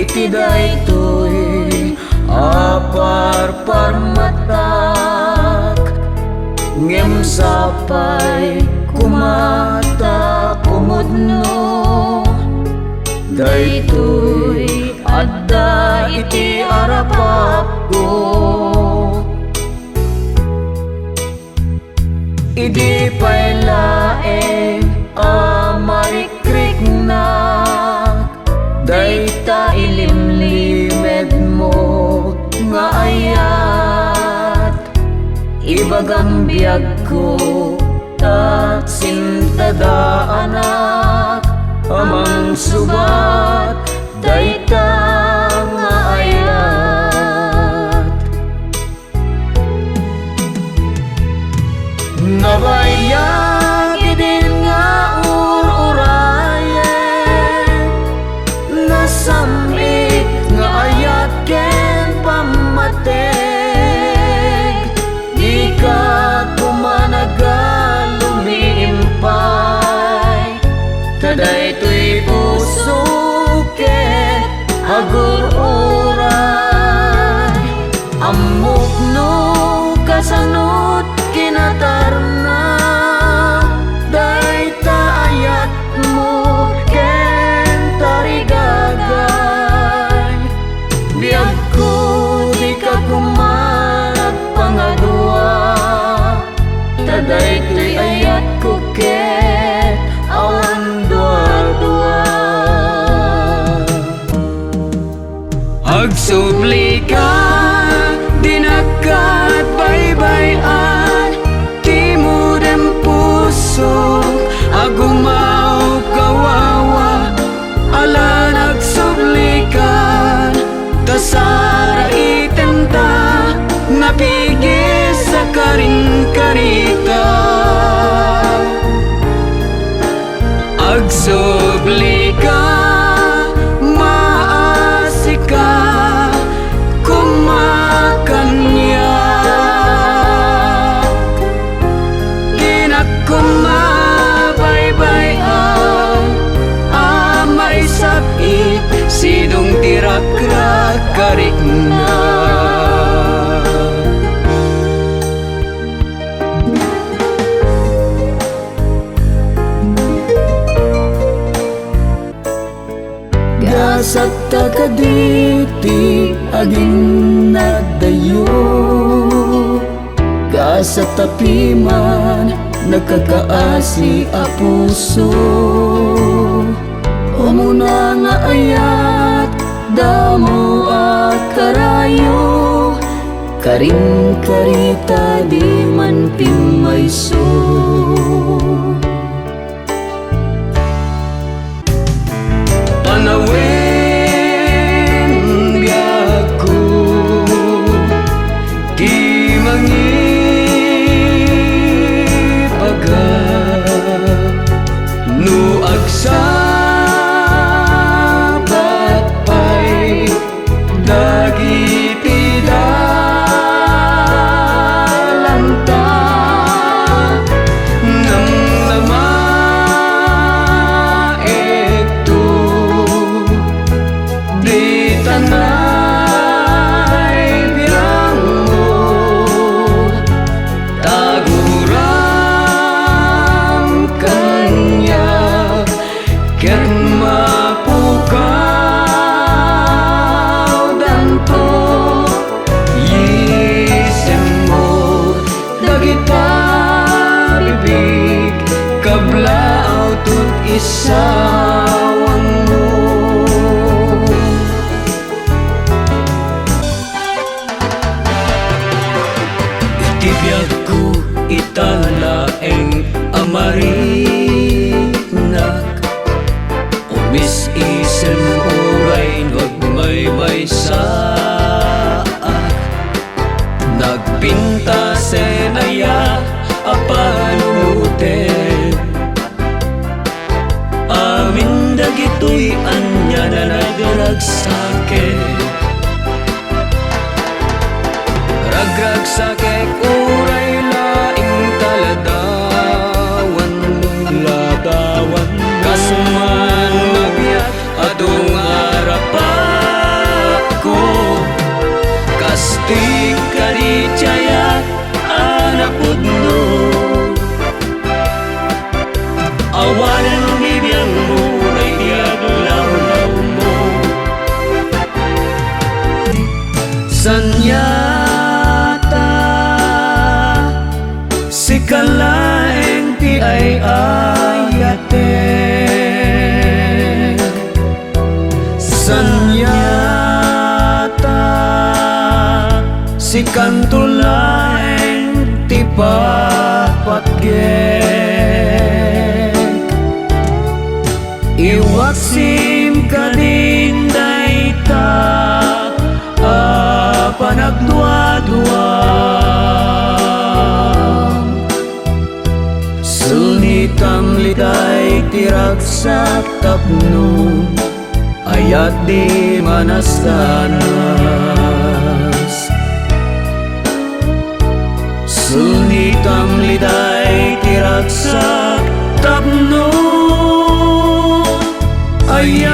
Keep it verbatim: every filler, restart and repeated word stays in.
iti daytoy a parparmatak, ngem sapay koma ta pumudno daytoy adda iti arapatko. Idi pay laeng a marikriknak dayta ilimlimedmo nga ayat, ibagam biagko, ta sintadaanak a mangsubat dayta nga ayat. Nabayag idin nga ur-urayen, nasam-it nga ayat ken pammateg. Dika koma nagalumiimpay, ta daytoy puso ket agur-uray. Ammok no kasanot kinatarna dayta ayatmo ken tarigagay. Biagko, dika koma nagpangadua, ta daytoy ayatko ket awan duadua. Agsublika, dinak ket baybay-an, timudem pusok, agumaw kawawa, alan agsublikan, ta saraitenta, napigis a karinkarita. Agsublika, maasika, koma kaniak. Dinak koma baybay-an a maisakit, sidong ti rakrak a rikna. Gasat ta kaditi aginnaddayo, gasat ta piman nagkakaasi a puso. Umuna nga ayat, damo a karayo, karinkarita diman pimmayso. Panawen biagko ti mangipaga, no agsabat pay dagiti dalanta, namnama ito, ditan ay biangmo, taguram kaniak, ket mapukawdanto. Yisemmo dagita bibig, kablaawto ti sawanmo. Iti biagko, ita laeng a marinak, umis-isem uray no agmaymaysaak. Nagpintasen aya a panunotem. Amin dagitoy ania a nagragsaket. Ragragsakek uray laeng ta ladawan, ladawan. Kas man nga biag, adu nga arapan. Sikanto laeng ti patpatgek. Iwaksim kadin dayta a panagduaduam. Sunitam liday ti ragsak tapno ayat di manastanas. Sunitam liday ti ragsak tapno ayat